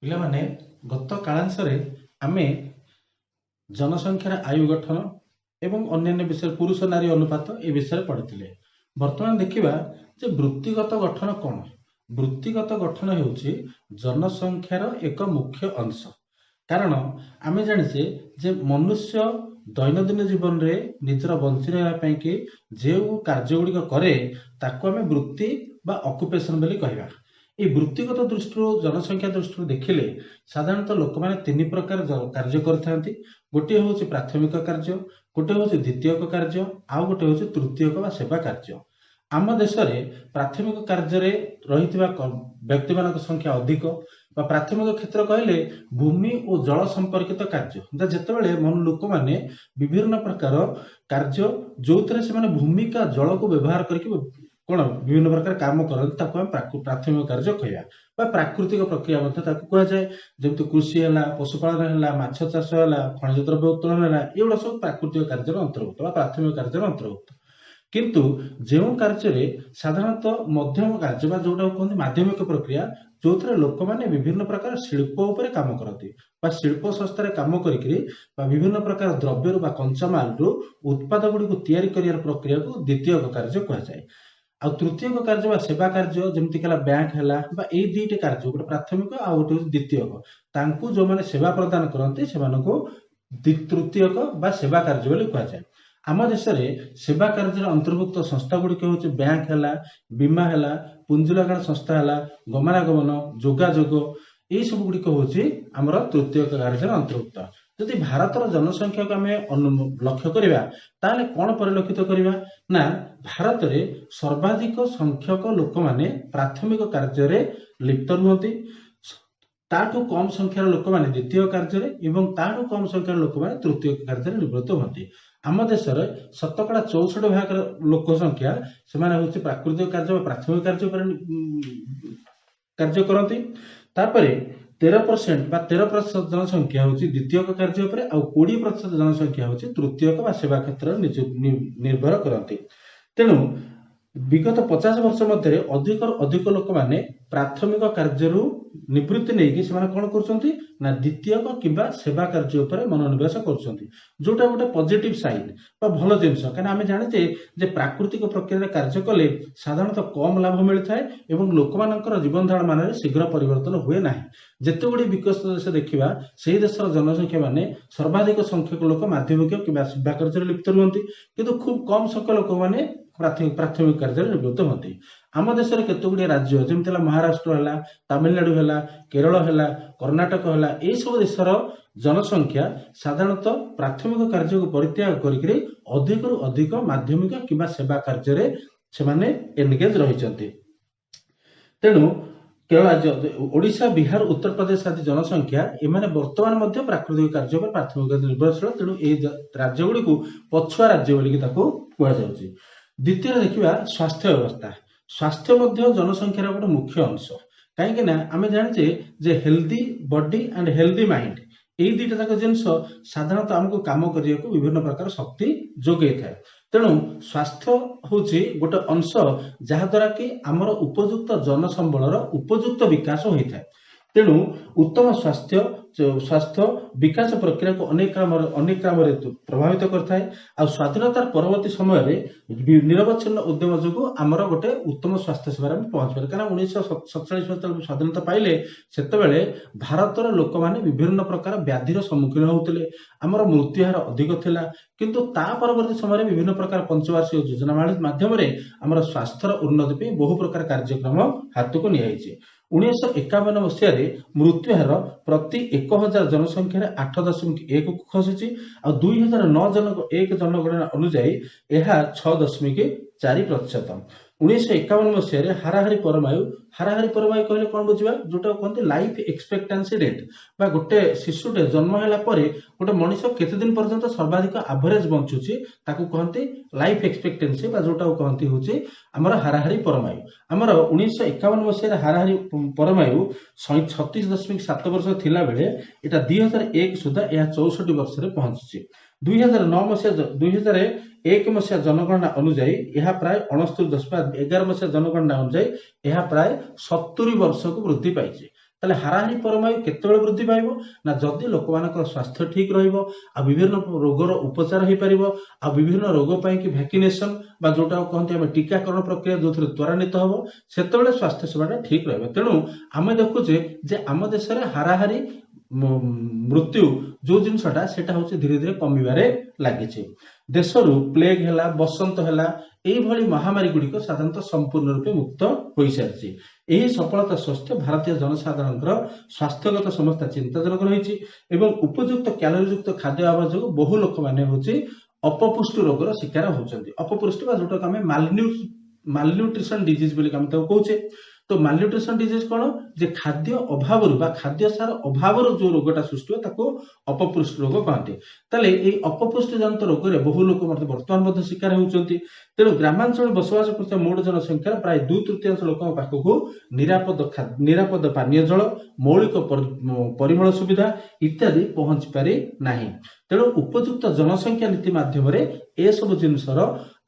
ପିଲାମାନେ, ଗତ କାଳାଂଶରେ ଆମେ ଜନସଂଖ୍ୟାର ଆୟୁ ଗଠନ ଏବଂ ଅନ୍ୟାନ୍ୟ ବିଷୟରେ, ପୁରୁଷ ନାରୀ ଅନୁପାତ ଏ ବିଷୟରେ ପଢ଼ିଥିଲେ। ବର୍ତ୍ତମାନ ଦେଖିବା ଯେ ବୃତ୍ତିଗତ ଗଠନ କ'ଣ। ବୃତ୍ତିଗତ ଗଠନ ହେଉଛି ଜନସଂଖ୍ୟାର ଏକ ମୁଖ୍ୟ ଅଂଶ। କାରଣ ଆମେ ଜାଣିଛେ ଯେ ମନୁଷ୍ୟ ଦୈନନ୍ଦିନ ଜୀବନରେ ନିଜର ବଞ୍ଚି ରହିବା ପାଇଁକି ଯେଉଁ କାର୍ଯ୍ୟ ଗୁଡ଼ିକ କରେ, ତାକୁ ଆମେ ବୃତ୍ତି ବା ଅକୁପେସନ ବୋଲି କହିବା। ଏଇ ବୃତ୍ତିଗତ ଦୃଷ୍ଟିରୁ, ଜନସଂଖ୍ୟା ଦୃଷ୍ଟିରୁ ଦେଖିଲେ ସାଧାରଣତଃ ଲୋକମାନେ ତିନି ପ୍ରକାର କାର୍ଯ୍ୟ କରିଥାନ୍ତି। ଗୋଟିଏ ହେଉଛି ପ୍ରାଥମିକ କାର୍ଯ୍ୟ, ଗୋଟେ ହେଉଛି ଦ୍ୱିତୀୟକ କାର୍ଯ୍ୟ, ଆଉ ଗୋଟେ ହେଉଛି ତୃତୀୟକ ବା ସେବା କାର୍ଯ୍ୟ। ଆମ ଦେଶରେ ପ୍ରାଥମିକ କାର୍ଯ୍ୟରେ ରହିଥିବା ବ୍ୟକ୍ତିମାନଙ୍କ ସଂଖ୍ୟା ଅଧିକ ବା ପ୍ରାଥମିକ କ୍ଷେତ୍ର କହିଲେ ଭୂମି ଓ ଜଳ ସମ୍ପର୍କିତ କାର୍ଯ୍ୟ। ଯେତେବେଳେ ଲୋକମାନେ ବିଭିନ୍ନ ପ୍ରକାର କାର୍ଯ୍ୟ ଯୋଉଥିରେ ସେମାନେ ଭୂମିକା ଜଳକୁ ବ୍ୟବହାର କରିକି କଣ ବିଭିନ୍ନ ପ୍ରକାର କାମ କରନ୍ତି, ତାକୁ ଆମେ ପ୍ରାଥମିକ କାର୍ଯ୍ୟ କହିବା ବା ପ୍ରାକୃତିକ ପ୍ରକ୍ରିୟା ମଧ୍ୟ ତାକୁ କୁହାଯାଏ। ଯେମିତି କୃଷି ହେଲା, ପଶୁପାଳନ ହେଲା, ମାଛ ଚାଷ ହେଲା, ଖଣିଜ ଦ୍ରବ୍ୟ ଉତ୍ତୋଳନ ହେଲା, ଏଗୁଡ଼ା ସବୁ ପ୍ରାକୃତିକ କାର୍ଯ୍ୟର ଅନ୍ତର୍ଭୁକ୍ତ ବା ପ୍ରାଥମିକ କାର୍ଯ୍ୟର ଅନ୍ତର୍ଭୁକ୍ତ। କିନ୍ତୁ ଯେଉଁ କାର୍ଯ୍ୟରେ ସାଧାରଣତଃ ମଧ୍ୟମ କାର୍ଯ୍ୟ ବା ଯୋଉଟାକୁ କୁହନ୍ତି ମାଧ୍ୟମିକ ପ୍ରକ୍ରିୟା, ଯୋଉଥିରେ ଲୋକମାନେ ବିଭିନ୍ନ ପ୍ରକାର ଶିଳ୍ପ ଉପରେ କାମ କରନ୍ତି ବା ଶିଳ୍ପ ସଂସ୍ଥାରେ କାମ କରିକିରି ବା ବିଭିନ୍ନ ପ୍ରକାର ଦ୍ରବ୍ୟରୁ ବା କଞ୍ଚାମାଲରୁ ଉତ୍ପାଦ ଗୁଡ଼ିକୁ ତିଆରି କରିବାର ପ୍ରକ୍ରିୟାକୁ ଦ୍ୱିତୀୟକ କାର୍ଯ୍ୟ କୁହାଯାଏ। ଆଉ ତୃତୀୟକ କାର୍ଯ୍ୟ ବା ସେବା କାର୍ଯ୍ୟ, ଯେମିତି ହେଲା ବ୍ୟାଙ୍କ ହେଲା ବା ଏଇ ଦିଟି କାର୍ଯ୍ୟ, ଗୋଟେ ପ୍ରାଥମିକ ଆଉ ଗୋଟେ ହଉଛି ଦ୍ୱିତୀୟକ, ତାଙ୍କୁ ଯୋଉମାନେ ସେବା ପ୍ରଦାନ କରନ୍ତି ସେମାନଙ୍କୁ ତୃତୀୟକ ବା ସେବା କାର୍ଯ୍ୟ ବୋଲି କୁହାଯାଏ। ଆମ ଦେଶରେ ସେବା କାର୍ଯ୍ୟର ଅନ୍ତର୍ଭୁକ୍ତ ସଂସ୍ଥା ଗୁଡ଼ିକ ହେଉଛି ବ୍ୟାଙ୍କ ହେଲା, ବୀମା ହେଲା, ପୁଞ୍ଜି ଲଗାଣ ସଂସ୍ଥା ହେଲା, ଗମନାଗମନ, ଯୋଗାଯୋଗ, ଏଇ ସବୁ ଗୁଡ଼ିକ ହଉଛି ଆମର ତୃତୀୟକ କାର୍ଯ୍ୟର ଅନ୍ତର୍ଭୁକ୍ତ। ଯଦି ଭାରତର ଜନସଂଖ୍ୟାକୁ ଆମେ ଲକ୍ଷ୍ୟ କରିବା, ତାହେଲେ କଣ ପରିଲକ୍ଷିତ କରିବା ନା ଭାରତରେ ସର୍ବାଧିକ ସଂଖ୍ୟକ ଲୋକମାନେ ପ୍ରାଥମିକ କାର୍ଯ୍ୟରେ ଲିପ୍ତ ରୁହନ୍ତି, ତାଠୁ କମ ସଂଖ୍ୟାର ଲୋକମାନେ ଦ୍ୱିତୀୟ କାର୍ଯ୍ୟରେ ଏବଂ ତାଠୁ କମ ସଂଖ୍ୟାର ଲୋକମାନେ ତୃତୀୟ କାର୍ଯ୍ୟରେ ନିବୃତ୍ତ ହୁଅନ୍ତି। ଆମ ଦେଶରେ 64% ଭାଗର ଲୋକ ସଂଖ୍ୟା ସେମାନେ ହଉଛି ପ୍ରାକୃତିକ କାର୍ଯ୍ୟ ବା ପ୍ରାଥମିକ କାର୍ଯ୍ୟ ଉପରେ କାର୍ଯ୍ୟ କରନ୍ତି। ତାପରେ 13% ବା 13% ଜନସଂଖ୍ୟା ହଉଛି ଦ୍ୱିତୀୟକ କାର୍ଯ୍ୟ ଉପରେ, ଆଉ 20% ଜନସଂଖ୍ୟା ହଉଛି ତୃତୀୟକ ବା ସେବା କ୍ଷେତ୍ରରେ ନିର୍ଭର କରନ୍ତି। ତେଣୁ ବିଗତ 50 ବର୍ଷ ମଧ୍ୟରେ ଅଧିକରୁ ଅଧିକ ଲୋକମାନେ ପ୍ରାଥମିକ କାର୍ଯ୍ୟରୁ ନିବୃତ୍ତି ନେଇକି ସେମାନେ କଣ କରୁଛନ୍ତି ନା ଦ୍ୱିତୀୟକ କିମ୍ବା ସେବା କାର୍ଯ୍ୟ ଉପରେ ମନୋନିବେଶ କରୁଛନ୍ତି, ଯୋଉଟା ଗୋଟେ ପଜିଟିଭ ସାଇନ୍ ବା ଭଲ ଜିନିଷ। କାହିଁକିନା ଆମେ ଜାଣିଛେ ଯେ ପ୍ରାକୃତିକ ପ୍ରକ୍ରିୟାରେ କାର୍ଯ୍ୟ କଲେ ସାଧାରଣତଃ କମ ଲାଭ ମିଳିଥାଏ ଏବଂ ଲୋକମାନଙ୍କର ଜୀବନ ଧାରଣ ମାନରେ ଶୀଘ୍ର ପରିବର୍ତ୍ତନ ହୁଏ ନାହିଁ। ଯେତେ ଗୁଡ଼ିଏ ବିକଶିତ ଦେଶ ଦେଖିବା, ସେଇ ଦେଶର ଜନସଂଖ୍ୟା ମାନେ ସର୍ବାଧିକ ସଂଖ୍ୟକ ଲୋକ ମାଧ୍ୟମିକ କିମ୍ବା ସେବା କାର୍ଯ୍ୟରେ ଲିପ୍ତ ରୁହନ୍ତି, କିନ୍ତୁ ଖୁବ କମ ସଂଖ୍ୟକ ଲୋକମାନେ ପ୍ରାଥମିକ କାର୍ଯ୍ୟରେ ନିବୃତ୍ତ ହୁଅନ୍ତି। ଆମ ଦେଶରେ କେତେ ଗୁଡ଼ିଏ ରାଜ୍ୟ, ଯେମିତି ହେଲା ମହାରାଷ୍ଟ୍ର ହେଲା, ତାମିଲନାଡୁ ହେଲା, କେରଳ ହେଲା, କର୍ଣ୍ଣାଟକ ହେଲା, ଏଇସବୁ ଦେଶର ଜନସଂଖ୍ୟା ସାଧାରଣତଃ ପ୍ରାଥମିକ କାର୍ଯ୍ୟକୁ ପରିତ୍ୟାଗ କରିକିରି ଅଧିକରୁ ଅଧିକ ମାଧ୍ୟମିକ କିମ୍ବା ସେବା କାର୍ଯ୍ୟରେ ସେମାନେ ଏନଗେଜ ରହିଛନ୍ତି। ତେଣୁ କେରଳ ରାଜ୍ୟ, ଓଡ଼ିଶା, ବିହାର, ଉତ୍ତରପ୍ରଦେଶ ଆଦି ଜନସଂଖ୍ୟା ଏମାନେ ବର୍ତ୍ତମାନ ମଧ୍ୟ ପ୍ରାକୃତିକ କାର୍ଯ୍ୟ ଉପରେ ପ୍ରାଥମିକ ନିର୍ଭରଶୀଳ। ତେଣୁ ଏଇ ରାଜ୍ୟ ଗୁଡ଼ିକୁ ପଛୁଆ ରାଜ୍ୟ ବୋଲିକି ତାକୁ କୁହାଯାଉଛି। ଦ୍ୱିତୀୟରେ ଦେଖିବା ସ୍ୱାସ୍ଥ୍ୟ ବ୍ୟବସ୍ଥା। ସ୍ୱାସ୍ଥ୍ୟ ମଧ୍ୟ ଜନସଂଖ୍ୟାର ଗୋଟେ ମୁଖ୍ୟ ଅଂଶ, କାହିଁକି ନା ଆମେ ଜାଣିଛେ ଯେ healthy body and healthy mind, ଏଇ ଦିଟା ଯାକ ଜିନିଷ ସାଧାରଣତଃ ଆମକୁ କାମ କରିବାକୁ ବିଭିନ୍ନ ପ୍ରକାର ଶକ୍ତି ଯୋଗେଇଥାଏ। ତେଣୁ ସ୍ୱାସ୍ଥ୍ୟ ହଉଛି ଗୋଟେ ଅଂଶ ଯାହାଦ୍ୱାରା କି ଆମର ଉପଯୁକ୍ତ ଜନସମ୍ବଳର ଉପଯୁକ୍ତ ବିକାଶ ହୋଇଥାଏ। ତେଣୁ ଉତ୍ତମ ସ୍ୱାସ୍ଥ୍ୟ ବିକାଶ ପ୍ରକ୍ରିୟାକୁ ଅନେକ କାମରେ ପ୍ରଭାବିତ କରିଥାଏ। ଆଉ ସ୍ୱାଧୀନତାର ପରବର୍ତ୍ତୀ ସମୟରେ ନିରବଚ୍ଛିନ୍ନ ଉଦ୍ୟମ ଯୋଗୁଁ ଆମର ଗୋଟେ ଉତ୍ତମ ସ୍ୱାସ୍ଥ୍ୟ ସେବାରେ ଆମେ ପହଞ୍ଚିପାରିବା। କାରଣ 1947 ମସିହାରେ ସ୍ୱାଧୀନତା ପାଇଲେ, ସେତେବେଳେ ଭାରତର ଲୋକମାନେ ବିଭିନ୍ନ ପ୍ରକାର ବ୍ୟାଧିର ସମ୍ମୁଖୀନ ହେଉଥିଲେ, ଆମର ମୃତ୍ୟୁହାର ଅଧିକ ଥିଲା। କିନ୍ତୁ ତା ପରବର୍ତ୍ତୀ ସମୟରେ ବିଭିନ୍ନ ପ୍ରକାର ପଞ୍ଚବାର୍ଷିକ ଯୋଜନା ମାଧ୍ୟମରେ ଆମର ସ୍ୱାସ୍ଥ୍ୟର ଉନ୍ନତି ପାଇଁ ବହୁ ପ୍ରକାର କାର୍ଯ୍ୟକ୍ରମ ହାତକୁ ନିଆଯାଇଛି। 1951 ମସିହାରେ ମୃତ୍ୟୁହାର ପ୍ରତି 1000 ଜନସଂଖ୍ୟାରେ 8.1କୁ ଖସିଛି, ଆଉ 2009 ଏକ ଜନଗଣନା ଅନୁଯାୟୀ ଏହା 6.4%। 1951 ମସିହାରେ ହାରାହାରି ପରମାୟୁ, ହାରାହାରି ପରମାୟୁ କହିଲେ କଣ ବୁଝିବା, ଯୋଉଟା କୁହନ୍ତି ଲାଇଫ ଏକ୍ସପେକ୍ଟାନ୍ସି ରେଟ୍, ବା ଗୋଟେ ଶିଶୁଟେ ଜନ୍ମ ହେଲା ପରେ ଗୋଟେ ମଣିଷ କେତେ ଦିନ ପର୍ଯ୍ୟନ୍ତ ସର୍ବାଧିକ ଆଭରେଜ ବଞ୍ଚୁଛି ତାକୁ କହନ୍ତି ଲାଇଫ ଏକ୍ସପେକ୍ଟାନ୍ସି, ବା ଯୋଉଟାକୁ କହନ୍ତି ହଉଛି ଆମର ହାରାହାରି ପରମାୟୁ। ଆମର 1951 ମସିହାରେ ହାରାହାରି ପରମାୟୁ 36.7 ବର୍ଷ ଥିଲା ବେଳେ ଏଇଟା 2001 ସୁଦ୍ଧା ଏହା 64 ବର୍ଷରେ ପହଞ୍ଚିଛି। 2009 ମସିହା, 2001 ମସିହା ଜନଗଣନା ଅନୁଯାୟୀ ଏହା ପ୍ରାୟ 69.11 ମସିହା ଜନଗଣନା ଅନୁଯାୟୀ ଏହା ପ୍ରାୟ 70 ବର୍ଷକୁ ବୃଦ୍ଧି ପାଇଛି। ତାହେଲେ ହାରାହାରି ପରମାୟୁ କେତେବେଳେ ବୃଦ୍ଧି ପାଇବ ନା ଯଦି ଲୋକମାନଙ୍କର ସ୍ୱାସ୍ଥ୍ୟ ଠିକ ରହିବ, ଆଉ ବିଭିନ୍ନ ରୋଗର ଉପଚାର ହେଇପାରିବ, ଆଉ ବିଭିନ୍ନ ରୋଗ ପାଇଁକି ଭ୍ୟାକ୍ସିନେସନ ବା ଯୋଉଟା କହନ୍ତି ଆମେ ଟୀକାକରଣ ପ୍ରକ୍ରିୟା ଯୋଉଥିରେ ତ୍ୱରାନ୍ୱିତ ହବ, ସେତେବେଳେ ସ୍ୱାସ୍ଥ୍ୟ ସେବାଟା ଠିକ ରହିବ। ତେଣୁ ଆମେ ଦେଖୁଛେ ଯେ ଆମ ଦେଶରେ ହାରାହାରି ମୃତ୍ୟୁ ଯୋଉ ଜିନିଷଟା ସେଟା ହଉଛି ଧୀରେ ଧୀରେ କମିବାରେ ଲାଗିଛି। ଦେଶରୁ ପ୍ଲେଗ ହେଲା, ବସନ୍ତ ହେଲା, ଏଇଭଳି ମହାମାରୀ ଗୁଡ଼ିକ ସାଧାରଣତଃ ସମ୍ପୂର୍ଣ୍ଣ ରୂପେ ମୁକ୍ତ ହୋଇସାରିଛି। ଏହି ସଫଳତା ସତ୍ତ୍ୱେ ଭାରତୀୟ ଜନସାଧାରଣଙ୍କର ସ୍ୱାସ୍ଥ୍ୟଗତ ସମସ୍ୟା ଚିନ୍ତାଜନକ ରହିଛି ଏବଂ ଉପଯୁକ୍ତ କ୍ୟାଲୋରିଯୁକ୍ତ ଖାଦ୍ୟ ଅଭାବ ଯୋଗୁଁ ବହୁ ଲୋକମାନେ ହଉଛି ଅପପୁଷ୍ଟି ରୋଗର ଶିକାର ହଉଛନ୍ତି। ଅପପୁଷ୍ଟି ବା ଯୋଉଟାକୁ ଆମେ ମାଲନ୍ୟୁଟ୍ରିସନ ଡିଜିଜ ବୋଲି ଆମେ ତାକୁ କହୁଛେ। ତ ମାଲନ୍ୟୁଟ୍ରିସନ ଡିଜିଜ କଣ? ଯେ ଖାଦ୍ୟ ଅଭାବରୁ ବା ଖାଦ୍ୟ ସାର ଅଭାବରୁ ଯୋଉ ରୋଗଟା ସୃଷ୍ଟି ହୁଏ ତାକୁ ଅପପୁଷ୍ଟି ରୋଗ କହନ୍ତି। ତାହେଲେ ଏଇ ଅପପୁଷ୍ଟି ଜନିତ ରୋଗରେ ବହୁ ଲୋକ ମଧ୍ୟ ବର୍ତ୍ତମାନ ମଧ୍ୟ ଶିକାର ହେଉଛନ୍ତି। ତେଣୁ ଗ୍ରାମାଞ୍ଚଳରେ ବସବାସ କରୁଥିବା ମୋଟ ଜନସଂଖ୍ୟାର ପ୍ରାୟ 2/3 ଲୋକଙ୍କ ପାଖକୁ ନିରାପଦ ପାନୀୟ ଜଳ, ମୌଳିକ ପରିମଳ ସୁବିଧା ଇତ୍ୟାଦି ପହଞ୍ଚି ପାରି ନାହିଁ। ତେଣୁ ଉପଯୁକ୍ତ ଜନସଂଖ୍ୟା ନୀତି ମାଧ୍ୟମରେ ଏସବୁ ଜିନିଷର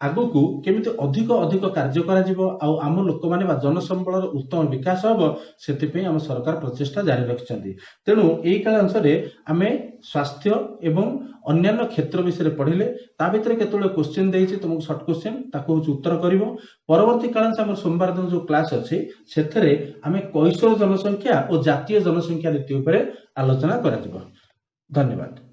ଆଗକୁ କେମିତି ଅଧିକ ଅଧିକ କାର୍ଯ୍ୟ କରାଯିବ ଆଉ ଆମ ଲୋକମାନେ ବା ଜନସମ୍ବଳର ଉତ୍ତମ ବିକାଶ ହବ, ସେଥିପାଇଁ ଆମ ସରକାର ପ୍ରଚେଷ୍ଟା ଜାରି ରଖିଛନ୍ତି। ତେଣୁ ଏଇ କାଳାଂଶରେ ଆମେ ସ୍ୱାସ୍ଥ୍ୟ ଏବଂ ଅନ୍ୟାନ୍ୟ କ୍ଷେତ୍ର ବିଷୟରେ ପଢିଲେ। ତା ଭିତରେ କେତେବେଳେ କ୍ୱେଶ୍ଚିନ୍ ଦେଇଛି ତୁମକୁ, ସର୍ଟ କ୍ୱେଶ୍ଚିନ୍, ତାକୁ ହଉଛି ଉତ୍ତର କରିବ। ପରବର୍ତ୍ତୀ କାଳାଂଶ ଆମର ସୋମବାର ଦିନ ଯୋଉ କ୍ଲାସ ଅଛି ସେଥିରେ ଆମେ କୈଶୋର ଜନସଂଖ୍ୟା ଓ ଜାତୀୟ ଜନସଂଖ୍ୟା ନୀତି ଉପରେ ଆଲୋଚନା କରାଯିବ। ଧନ୍ୟବାଦ।